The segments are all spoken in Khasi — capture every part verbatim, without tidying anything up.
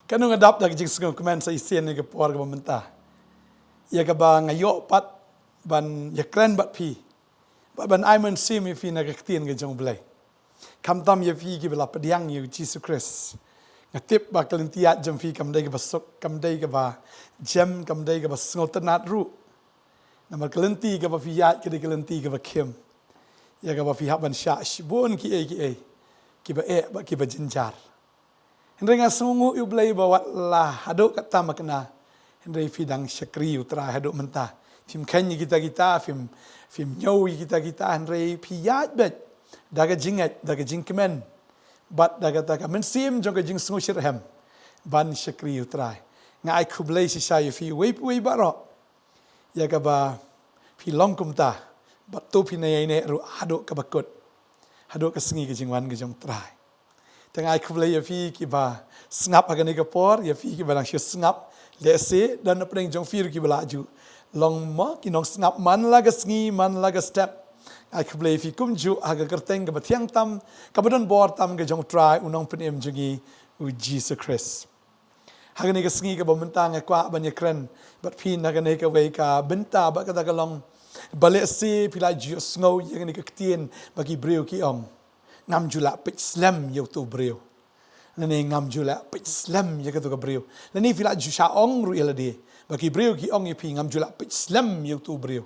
Kano nga dap da ka jingsngewkmen sa shisien ha ka por kaba mynta, ïa kaba nga ïoh pat ban ïakren bad phi, bad ban ai mynsiem ïa phi na ka ktien ka jong U Blei. Khamtam ïa phi kiba la pdiang ïa U Jisu Khrist, nga tip ba ka lynti ïaid jong phi kam dei kaba suk, kam dei kaba jem, kam dei kaba sngewtynnad ruh. Namar ka lynti kaba phi ïaid ka dei ka lynti kaba khim, ïa kaba phi hap ban shah shibun kiei kiei kiba eh bad kiba jynjar. Hynrei nga sngewnguh ïa U Blei ba wat la haduh katta ma kane, hynrei phi dang shakri U Trai haduh mynta. Phim kheiñ ïa kita kita, phim, phim ñiew ïa kita kita, hynrei phi ïaid beit da ka jingngeit, da ka jingkmen, bad da kata ka mynsiem jong ka jingsngewshitrhem ban shakri U Trai. Nga ai khublei shisha ïa phi uwei pa uwei baroh, ïa kaba phi long kumta, bad to phin ïaineh ruh haduh kaba kut, haduh ka sngi ka jingwan ka jong U Trai. Te nga ai khublei ïa phi kiba sngap ha kane ka por, ïa phi kiba dang shu sngap, lehse don na pdeng jong phi ruh kiba la ju long mo ki nongsngap man la ka sngi man la ka step. Nga ai khublei ïa phi kumjuh ha ka kyrteng kaba thiang tam, kaba don bor tam ka jong U Trai, U Nongpynim jong ngi, U Jisu Khrist. Ha kane ka sngi kaba mynta nga kwah ban ïakren bad phi na kane kawei ka bynta, bad kata ka long ba lehse phi la ju sngew ïa kane ka ktien ba ki briew ki ong, ngam ju lah peit slem ïa uto u briew, lane ngam ju lah peit slem ïa kato ka briew. Lane phi la ju shah ong ruh ïa lade, ba ki briew ki ong ïa phi, ngam ju lah peit slem ïa uto u briew,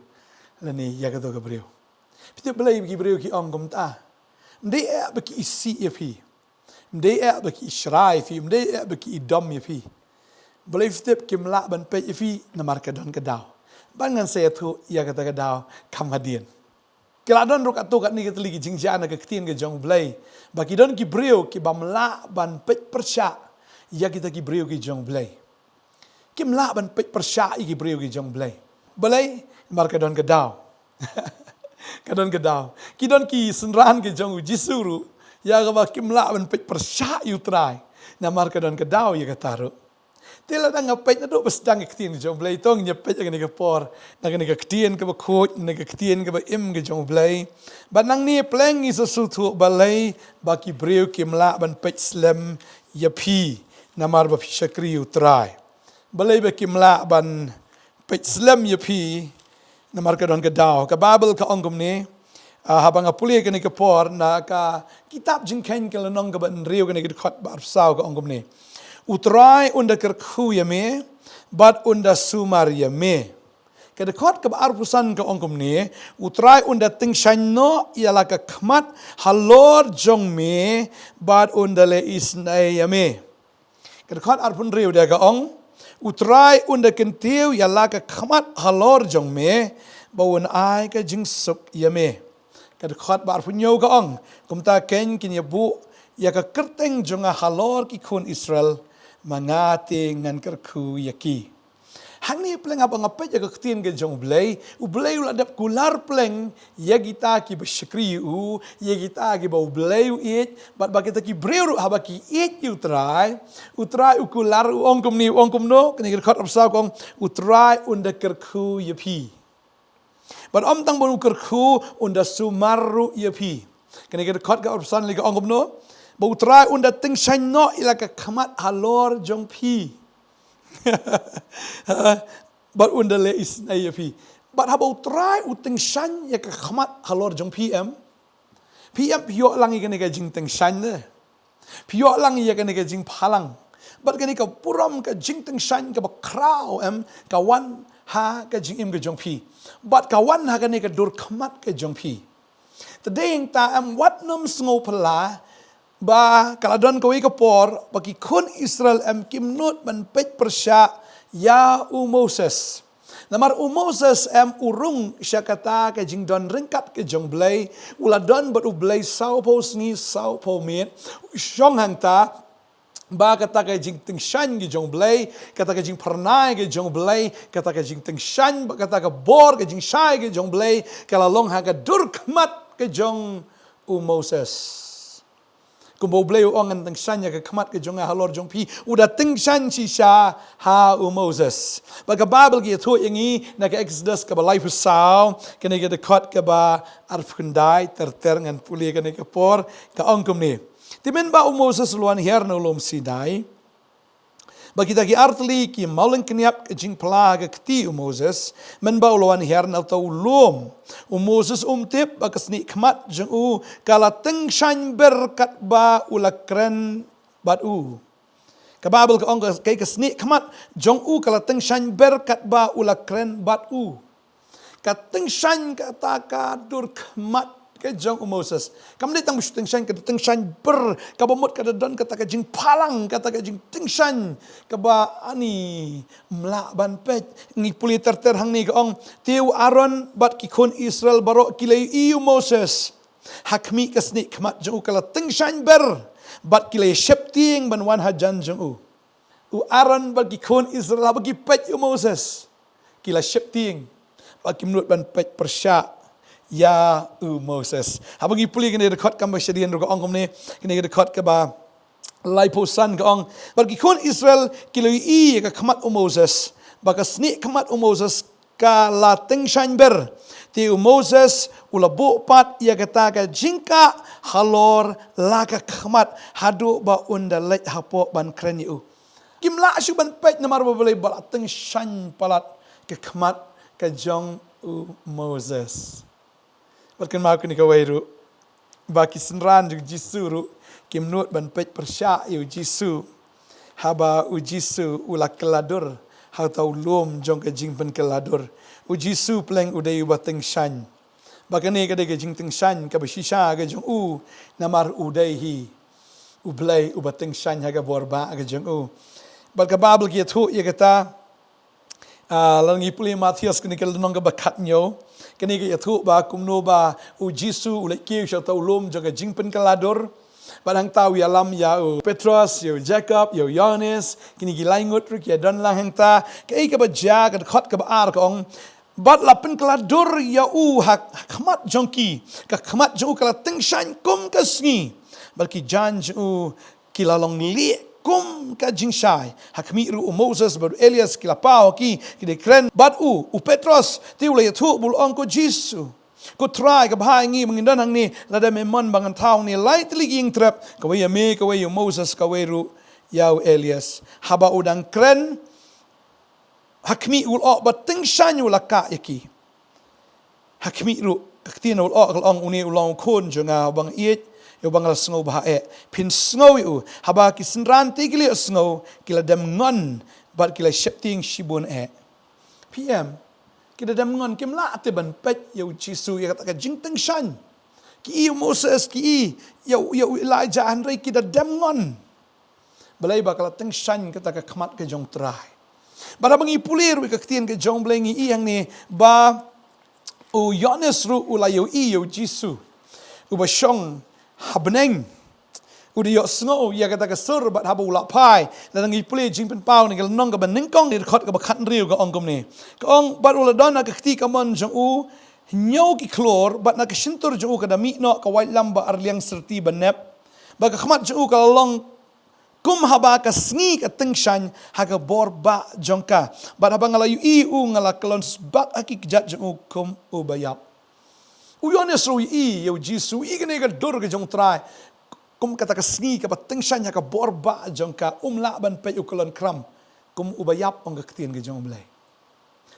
lane ïa kato ka briew. Phi tip balei ki briew ki ong kumta? Ym dei eh ba ki isih ïa phi, ym dei eh ba ki ishrai ïa phi, ym dei eh ba ki idom ïa phi. Balei phi tip kim lah ban peit ïa phi? Namar ka don ka daw. Bad ngan sa ïathuh ïa kata ka daw kham hadien. Ki la don ruh katto katne ka tylli ki jingjia na ka ktien ka jong U Blei, ba ki don ki briew ki bym lah ban peit pyrshah ïa kita ki briew ki jong U Blei. Kim lah ban peit pyrshah ïa ki briew ki jong U Blei. Balei? Namar ka don ka daw. Ka don ka daw. Ki don ki synran ki jong U Jisu ruh, ïa kaba kim lah ban peit pyrshah ïa U Trai, namar ka don ka daw ïa kata ruh. Te lada nga peit naduh ba sdang ka ktien ka jong U Blei, to ngin ïa peit ha kane ka por na kane ka ktien kaba khuid, na ka ktien kaba im ka jong U Blei. Bad nangne pleng ngi sa sngewthuh balei ba ki briew kim lah ban peit slem ïa phi, namar ba phi shakri U Trai. Balei ba kim lah ban peit slem ïa phi, namar ka don ka daw. Ka Baibl ka ong kumne, ah, haba nga pule kane ka por na ka kitab Jingkheiñ ka lynnong kaba hynriew, kane ka dkhot ba arphew saw ka ong kumne: U Trai un da kyrkhu ïa me, bad un da sumar ïa me. Ka dkhot kaba arphew san ka ong kumne: U Trai un da tyngshaiñ noh ïa la ka khmat halor jong me, bad un da leh isynei ïa me. Ka dkhot arphew hynriew de ka ong: U Trai un da kyntiew ïa la ka khmat halor jong me, bad un ai ka jingsuk ïa me. Ka dkhot ba arphew hynñiew ka ong: Kumta keiñ kin ïa buh ïa ka kyrteng jong nga halor ki khun Israel, ma nga te ngan kyrkhu ïa ki. Hangne pleng haba nga peit ïa ka ktien ka jong U Blei, U Blei u la dep kular pleng ïa kita kiba shakri ïa u, ïa kita kiba U Blei u ïeit, bad ba kita ki briew ruh haba ki ïeit ïa U Trai, U Trai u kular, u ong kumne, u ong kumno, kane ka dkhot arphew saw ka ong: U Trai un da kyrkhu ïa phi. Bad ym tang ban u kyrkhu, un da sumar ruh ïa phi. Kane ka dkhot ka arphew san lei ka ong kumno? Ba U Trai un da tyngshaiñ noh ïa la ka khmat halor jong phi. Bad un da leh isynei ïa phi. Bad haba U Trai u tyngshaiñ ïa ka khmat halor jong phi, em, phi, em, phi ïoh lang ïa kane ka jingtyngshaiñ ne? Phi ïoh lang ïa kane ka jingphalang. Bad kane ka burom ka jingtyngshaiñ kaba khraw, em, ka wan ha ka jingim ka jong phi. Bad ka wan ha kane ka dur khmat ka jong phi. Te dei hangta, em, wat nym sngewphylla ba ka la don kawei ka por ba ki khun Israel, em, kim nud ban peit pyrshah ïa u Moses. Namar u Moses, em, u rung sha kata ka jingdon ryngkat ka jong U Blei, u la don bad U Blei sawphew sngi sawphew miet, u shong hangta. Ba kata ka jingtyngshaiñ ka jong U Blei, kata ka jingphyrnai ka jong U Blei, kata ka jingtyngshaiñ, ba kata ka bor ka jingshai ka jong U Blei, ka la long ha ka dur khmat ka jong u Moses. Kumba U Blei u ong, ngan tyngshaiñ ïa ka khmat ka jong nga halor jong phi, u da tyngshaiñ shisha ha u Moses. Bad ka Baibl ka ïathuh ïa ngi na ka Exodus kaba laiphew saw, kane ka dkhot kaba arphew khyndai, ter ter ngan pule kane ka por, ka ong kumne: Te mynba u Moses u la wan hiar na u lum Sinai, Ba kita ki artylli ki mawlyngkniap ka jingphla ka kti u Moses, mynba u la wan hiar na uta u lum. U Moses um tip ba ka snieh khmat jong u ka la tyngshaiñ ber katba u la kren bad u. Ka Baibl ka ong ka, ka snieh khmat jong u ka la tyngshaiñ ber katba u la kren bad u. Ka tyngshaiñ kata ka dur khmat ka jong u Moses. Kam dei tang ba shu tyngshaiñ, ka tyngshaiñ ber, kaba mut ka da don kata ka jingphalang, kata ka jingtyngshaiñ, kaba ani ym lah ban peit. Ngi pule ter ter hangne ka ong, te u Aaron bad ki khun Israel baroh ki la ïohi u Moses ha khmih ka snieh khmat jong u ka la tyngshaiñ ber, bad ki la ïa sheptieng ban wan hajan jong u. U Aaron bad ki khun Israel haba ki peit ïa u Moses, ki la sheptieng bad kim nud ban peit pyrshah ïa u Moses. Haba ngi pule kane ka dkhot kaba shadien ruh ka ong kumne, kane ka dkhot kaba laiphew san ka ong, bad ki khun Israel ki la ïohi ïa ka khmat u Moses, ba ka snieh khmat u Moses ka la tyngshaiñ ber. Te u Moses u la buh pat ïa kata ka jingkah halor la ka khmat haduh ba un da leit hapoh ban kren ïa u. Kim lah shuh ban peit namar ba balei, ba la tyngshaiñ palat ka khmat ka jong u Moses. Bad kynmaw kane kawei ruh, ba ki synran jong u Jisu ruh kim nud ban peit pyrshah ïa u Jisu. Haba u Jisu u la kylla dur ha uta u lum jong ka jingpynkylla dur, u Jisu pleng u dei uba tyngshaiñ. Ba kane ka dei ka jingtyngshaiñ kaba shisha ka jong u, namar u dei hi U Blei uba tyngshaiñ ha ka bor bah ka jong u. Bad ka Baibl ka ïathuh ïa kata, ah, lada ngi pule Mathaios kane ka lynnong kaba khathynñiew, kane ka ïathuh ba kumno ba u Jisu u leit kiew sha uta u lum jong ka jingpynkylla dur. Bad hangta u ïalam ïa u Petros, ïa u Jakob, ïa u Ïohannes, kine ki lai ngut ruh ki ïadon lang hangta. Kaei kaba jia, ka dkhot kaba ar ka ong, bad la pynkylla dur ïa u ha, ha khmat jong ki. Ka khmat jong u ka la tyngshaiñ kum ka sngi, bad ki jaiñ jong u ki la long lieh kum ka jingshai. Ha khmih ruh u Moses bad u Elias ki la paw ha ki, ki da kren bad u. U Petros te u la ïathuh bad u la ong, ko Jisu, ko Trai, ka bha ïa ngi ba ngin don hangne. Lada me mon ba ngan thaw hangne lai tylli ki ïingtrep, kawei ïa me, kawei ïa u Moses, kawei ruh ïa u Elias. Haba u dang kren, ha khmih u lyoh ba tyngshaiñ u la kah ïa ki. Ha khmih ruh ka ktien u lyoh ka la ong, une u long u Khun jong nga uba nga ïeit, ïa uba nga la sngewbha eh. Phin sngew ïa u. Haba ki synran te ki la ïohsngew, ki la dem ngon bad ki la sheptieng shibun eh. Phi em, ki da dem ngon, kim lah te ban peit ïa u Jisu ïa kata ka jingtyngshaiñ. Ki ïohi ïa u Moses, ki ïohi ïa u, ïa u Elijah, hynrei ki da dem ngon. Balei? Ba ka la tyngshaiñ kata ka khmat ka jong u Trai. Bad haba ngi pule ruh ïa ka ktien ka jong u Blei ngi ïohi hangne ba u Ïoannis ruh u la ïohi ïa u Jisu uba shong ha bneng. U da ïohsngew ïa kata ka sur, bad haba u la phai, lada ngi pule Jingpynpaw na ka lynnong kaba nyngkong, na ka dkhot kaba khathynriew ka ong kumne. Ka ong, bad u la don ha ka kti kamon jong u hynñiew ki khlur, bad na ka shyntur jong u ka da mih noh ka waitlam ba arliang syrti ba nep. Bad ka khmat jong u ka la long kum haba ka sngi ka tyngshaiñ ha ka bor bah jong ka. Bad haba nga la ïohi ïa u, nga la kyllon sbak ha ki kjat jong u kum uba ïap. U Ïoannis ruh u ïohi ïa u Jisu, u ïohi kane ka dur ka jong u Trai kum kata ka sngi kaba tyngshaiñ ha ka bor bah jong ka, um lah ban peit, u kyllon khram kum uba ïap, ong ka ktien ka jong u Blei.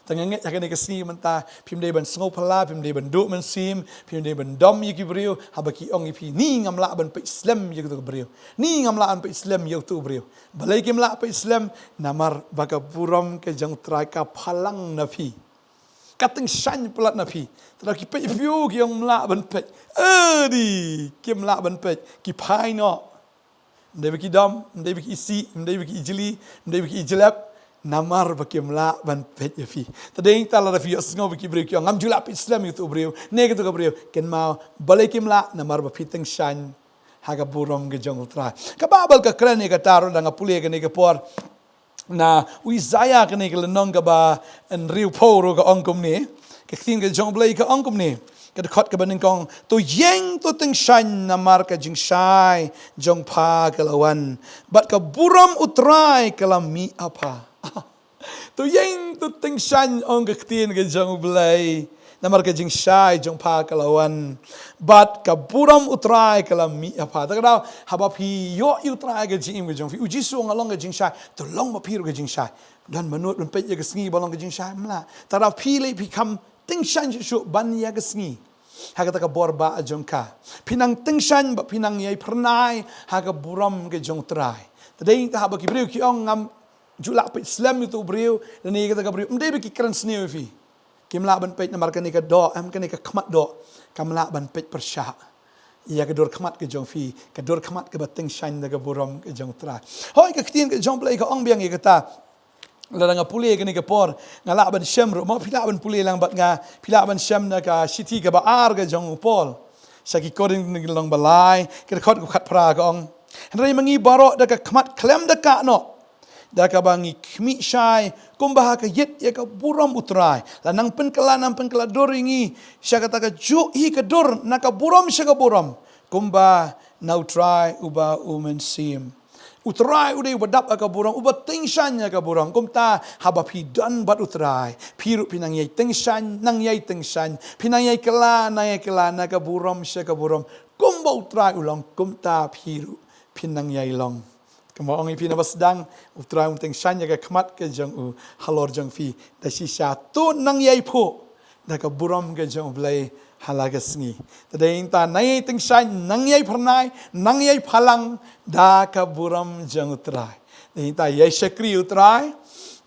Te nga ngeit ha kane ka sngi mynta phim dei ban sngewphylla, phim dei ban duh mynsiem, phim dei ban dom ïa ki briew haba ki ong ïa phi, ni ngam lah ban peit slem ïa uto u briew, ni ngam lah ban peit slem ïa uto u briew. Balei kim lah peit slem? Namar ba ka burom ka jong u Trai ka phalang na phi, ka tyngshaiñ palat na phi. Te lada ki peit ïa phi, ki ong ym lah ban peit. Adi, kim lah ban peit, ki phai noh. Ym dei ba ki dom, ym dei ba ki isih, ym dei ba ki ijli, ym dei ba ki ijlep, namar ba kim lah ban peit ïa phi. Te dei tang lada phi ïohsngew ba ki briew ki ong ngam ju lah peit slem ïa uto u briew ne kato ka briew, kynmaw, balei kim lah? Namar ba phi tyngshaiñ ha ka burom ka jong u Trai. Ka Baibl ka kren ïa kata ruh, lada nga pule kane ka por na u Isaïah kane ka lynnong kaba hynriewphew ruh ka ong kumne. Ka ktien ka jong u Blei ka ong kumne, ka dkhot kaba nyngkong, to ïeng to tyngshaiñ namar ka jingshai jong pha ka la wan, bad ka burom u Trai ka la mih ha pha. To ïeng to tyngshaiñ, ong ka ktien ka jong u Blei. Namar ka jingshai jong pha ka la wan, bad ka burom U Trai ka la mih ha pha. Te ka daw, haba phi ïoh ïa U Trai ha ka jingim ka jong phi, U Jisu u ong long ka jingshai, to long ma phi ruh ka jingshai. Don mano ban peit ïa ka sngi ba long ka jingshai, em lah. Te ka daw phi leh phi kham tyngshaiñ shuh shuh ban ïa ka sngi. Ha kata ka bor ba jong ka, phi nang tyngshaiñ bad phi nang ïai phyrnai ha ka burom ka jong U Trai. Te dei ta haba ki briew ki ong ngam ju lah peit slem ïa uto u briew, lane kata ka briew, ym dei ba ki kren sniew ïa phi. Kim lah ban peit namar kane ka doh, em, kane ka khmat doh, kam lah ban peit pyrshah ïa ka dur khmat ka jong phi, ka dur khmat kaba tyngshaiñ da ka burom ka jong U Trai. Hooid, ka ktien ka jong U Blei ka ong biang ïa kata. Lada nga pule kane ka por, nga lah ban shem ruh, mo phi lah ban pule lang bad nga, phi lah ban shem na ka shithi kaba ar ka jong u Paul sha ki Korinth, lynnong ba lai, ka dkhot kaba khatphra, ka ong: Hynrei ma ngi baroh da ka khmat khlem da kah noh, da kaba ngi khmih shai kumba ha ka ïit ïa ka burom U Trai, la nang pynkylla, nang pynkylla dur ïa ngi sha kata kajuh hi ka dur na ka burom sha ka burom, kumba na U Trai uba U Mynsiem. U Trai u dei uba dap ha ka burom, uba tyngshaiñ ha ka burom. Kumta haba phi don bad U Trai, phi ruh phi nang ïai tyngshaiñ, nang ïai tyngshaiñ, phi nang ïai kylla, nang ïai kylla na ka burom sha ka burom. Kumba U Trai u long, kumta phi ruh phin nang ïai long. Kumba ong ïa phi naba sdang, U Trai un tyngshaiñ ïa ka khmat ka jong u halor jong phi. Da shisha to nang ïai phuh da ka burom ka jong U Blei ha la ka sngi. Te dei ta nang ïai tyngshaiñ, nang ïai phyrnai, nang ïai phalang da ka burom jong U Trai. Dei ta ïai shakri U Trai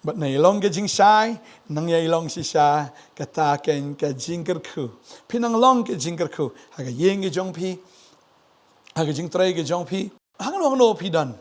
bad nang ïai long ka jingshai, nang ïai long shisha kata ka jingkyrkhu. Phi nang long ka jingkyrkhu ha ka ïing ka jong phi, ha ka jingtrei ka jong phi, hangno hangno phi don.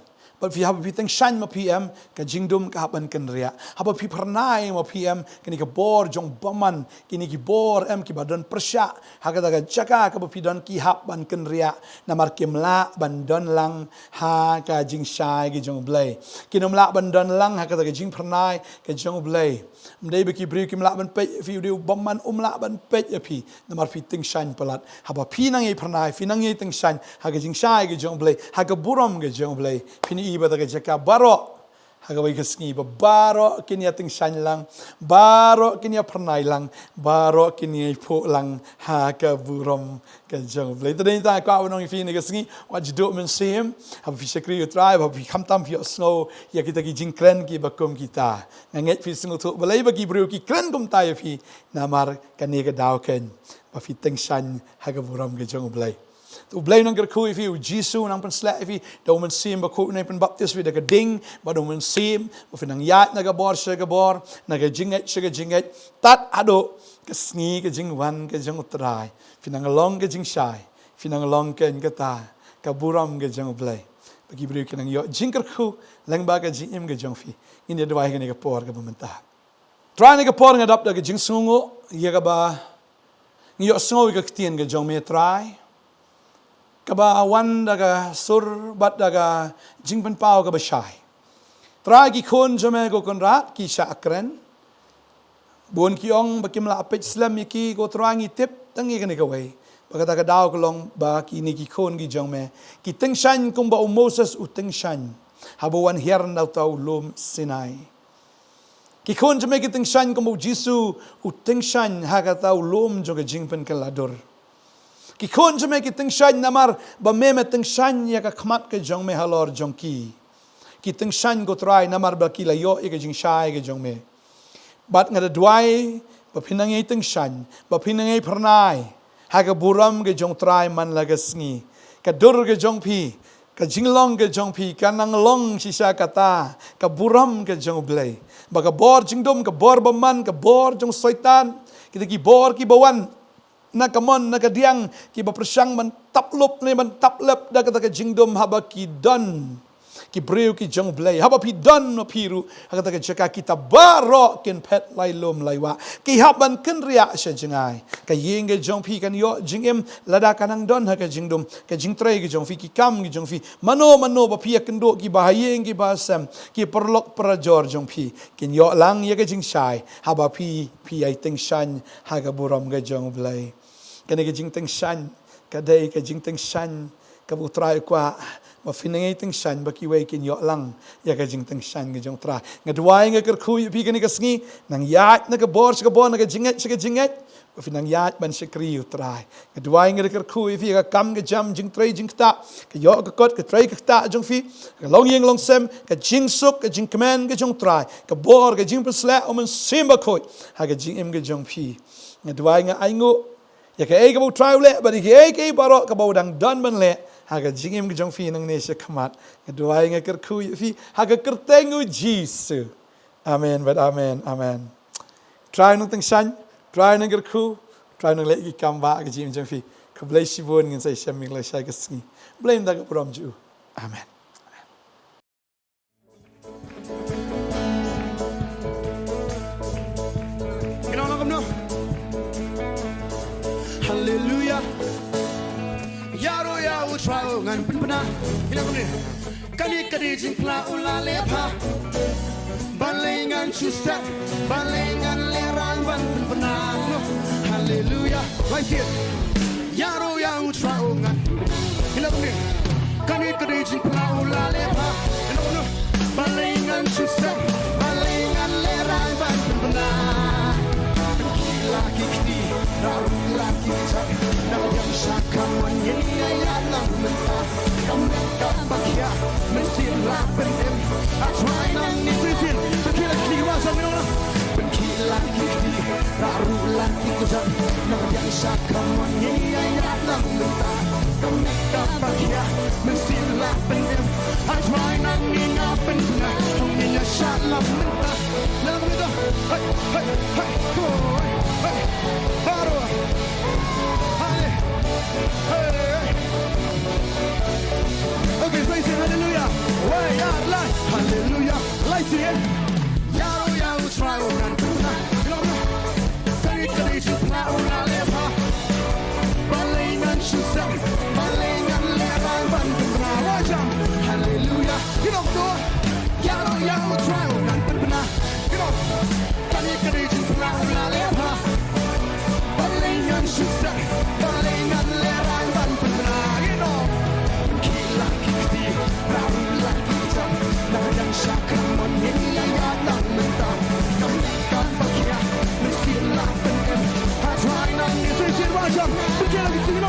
Bad phi, haba phi tyngshaiñ ma phi, em, ka jingdum ka hap ban kynriah. Haba phi phyrnai ma phi, em, kine ki bor jong bymman, kine ki bor, em, kiba don pyrshah ha kata ka jaka kaba phi don, ki hap ban kynriah. Namar kim lah ban don lang ha ka jingshai ka jong U Blei. Kin ym lah ban don lang ha kata ka jingphyrnai ka jong U Blei. Ym dei ba ki briew kim lah ban peit ïa phi, u dei u bymman um lah ban peit ïa phi. Namar phi tyngshaiñ palat. Haba phi nang ïai phyrnai, phi nang ïai tyngshaiñ ha ka jingshai ka jong U Blei, ha ka burom ka jong U Blei, phin ïohi ba kata ka jaka baroh ha kawei ka sngi ba baroh kin ïa tyngshaiñ lang, baroh kin ïa phyrnai lang, baroh kin ïa phuh lang ha ka burom ka jong U Blei. Te dei ta kwah ban ong ïa phi ha kane ka sngi, wat ju duh mynsiem haba phi shakri U Trai, haba phi, khamtam phi ïohsngew ïa kita ki jingkren kiba kum kita. Nga ngeit phi sngewthuh balei ba ki briew ki kren kumta ïa phi. Namar kane ka daw keiñ ba phi tyngshaiñ ha ka burom ka jong U Blei. U Blei u nang kyrkhu ïa phi, U Jisu u nang pynshlur ïa phi da U Mynsiem Bakhuid, u nang pynbaptis ïa phi da ka ding bad U Mynsiem, ba phi nang ïaid na ka bor sha ka bor, na ka jingngeit sha ka jingngeit, tad haduh ka sngi ka jingwan ka jong U Trai. Phi nang long ka jingshai, phi nang long keiñ kata ka burom ka jong U Blei. Ba ki briew ki nang ïoh jingkyrkhu lyngba ka jingim ka jong phi. Ngin ïa duwai ha kane ka por kaba mynta. Trai, ha kane ka por nga dap da ka jingsngewnguh ïa kaba ngi ïohsngew ïa ka ktien ka jong me, Trai, kaba wan da ka sur bad da ka jingpynpaw kaba shai. Trai, ki khun jong me, ko Kynrad, ki shah kren. Bun ki ong ba kim lah peit slem ïa ki, ko Trai, ngi tip tang ïa kane kawei, ba kata ka daw ka long ba kine ki khun ki jong me ki tyngshaiñ kumba u Moses u tyngshaiñ haba u wan hiar na uta u lum Sinai. Ki khun jong me ki tyngshaiñ kumba U Jisu u tyngshaiñ ha kata u lum jong ka jingpynkylla dur. Ki khun jong me ki tyngshaiñ namar ba me, me tyngshaiñ ïa ka khmat ka jong me halor jong ki. Ki tyngshaiñ, ko Trai, namar ba ki la ïoh ïa ka jingshai ka jong me. Bad nga da duwai ba phin nang ïai tyngshaiñ, ba phin nang ïai phyrnai ha ka burom ka jong U Trai man la ka sngi. Ka dur ka jong phi, ka jinglong ka jong phi, ka nang long shisha kata ka burom ka jong U Blei. Ba ka bor jingdum, ka bor bymman, ka bor jong Soitan, kita ki bor kiba wan na ka mon na ka diang, kiba pyrshang ban tap lup ne ban tap lep da kata ka jingdum, haba ki don ki briew ki jong U Blei, haba phi don ma phi ruh ha kata ka jaka, kita baroh kin phet lai lum lai wah, ki hap ban kynriah sha jngai. Ka ïing ka jong phi kan ïoh jingim lada ka nang don ha ka jingdum. Ka jingtrei ka jong phi, ki kam ki jong phi, mano mano ba phi ïakynduh, kiba ha ïing kiba ha sem, ki paralok parajor jong phi kin ïoh lang ïa ka jingshai haba phi, phi ïai tyngshaiñ ha ka burom ka jong U Blei. Kane ka jingtyngshaiñ ka dei ka jingtyngshaiñ kaba U Trai u kwah ba phin nang ïai tyngshaiñ ba kiwei kin ïoh lang ïa ka jingtyngshaiñ ka jong U Trai. Nga duwai nga kyrkhu ïa phi kane ka sngi, nang ïaid na ka bor sha ka bor, na ka jingngeit sha ka jingngeit, ba phin nang ïaid ban shakri ïa U Trai. Nga duwai nga da kyrkhu ïa phi, ka kam ka jam, jingtrei jingktah, ka ïoh ka kot, ka trei ka ktah jong phi, ka longïing longsem, ka jingsuk, ka jingkmen ka jong U Trai, ka bor, ka jingpynshlur U Mynsiem Bakhuid ha ka jingim ka jong phi. Nga duwai nga ainguh ïa kaei kaba U Trai u leh bad ïa kaei kaei baroh kaba u dang don ban leh ha ka jingim ka jong phi nangne sha khmat. Nga duwai nga kyrkhu ïa phi ha ka kyrteng U Jisu. Amen bad amen. Amen. Trai nang tyngshaiñ, Trai nang kyrkhu, Trai nang leh ki kam ba ha ka jingim jong phi. Khublei shibun, ngin sa ïashem ïa ka lashai ka sngi. Blei mynta ka burom jong U. Amen. Haleluya. Ïaroh ïa U Trai ngan pynbna. Kane ka dei jingphla u la leh bha. Balei ngan shu sep, balei ngan lehraiñ ban pynbna. Haleluya. Ïaroh ïa U Trai ngan. Kane ka dei jingphla u la leh bha. Balei ngan shu sep, balei ngan lehraiñ ban pynbna. Ki la ki kti, la ruh la ki kjat, na ka biang sha kamon ngin ïa ïaid lang mynta. Ka met kaba khia, mynsiem la pynim. A Trai nang ïa shisien, to ki la ki wa jong ngi nong. Ki la ki kti, la ruh la ki kjat, na ka biang sha kamon ngin ïa ïaid lang mynta. Ka met kaba khia, mynsiem la pynim. A Trai nang ïa pynbna, ngin ïa shad lang mynta. Lang mynta. Hey, hey, hey, come on, hey, hey. Baroh. Hale. Hey, hey. Okay, praise him, hallelujah. Wai, ïa, lai. Hallelujah. Lai sien. Ïaroh ïa U Trai ngan pynbna. Kane ka dei jingphla u la leh bha. Balei ngan shu sep, balei ngan lehraiñ ban pynbna. Wa jam. Hallelujah. Ki nongtuh. Ïaroh ïa U Trai ngan pynbna. Ki nong. Kane ka dei jingphla u la leh bha. Balei ngan shu sep, balei ngan lehraiñ ban pynbna. Ki nong. Ki la ki kti, la ruh la ki kjat, na ka biang sha kamon ngin ïa ïaid lang mynta. Ka met kaba khia, mynsiem la pynim. A Trai nang ïa shisien wa jam, pynkhie la ki kti.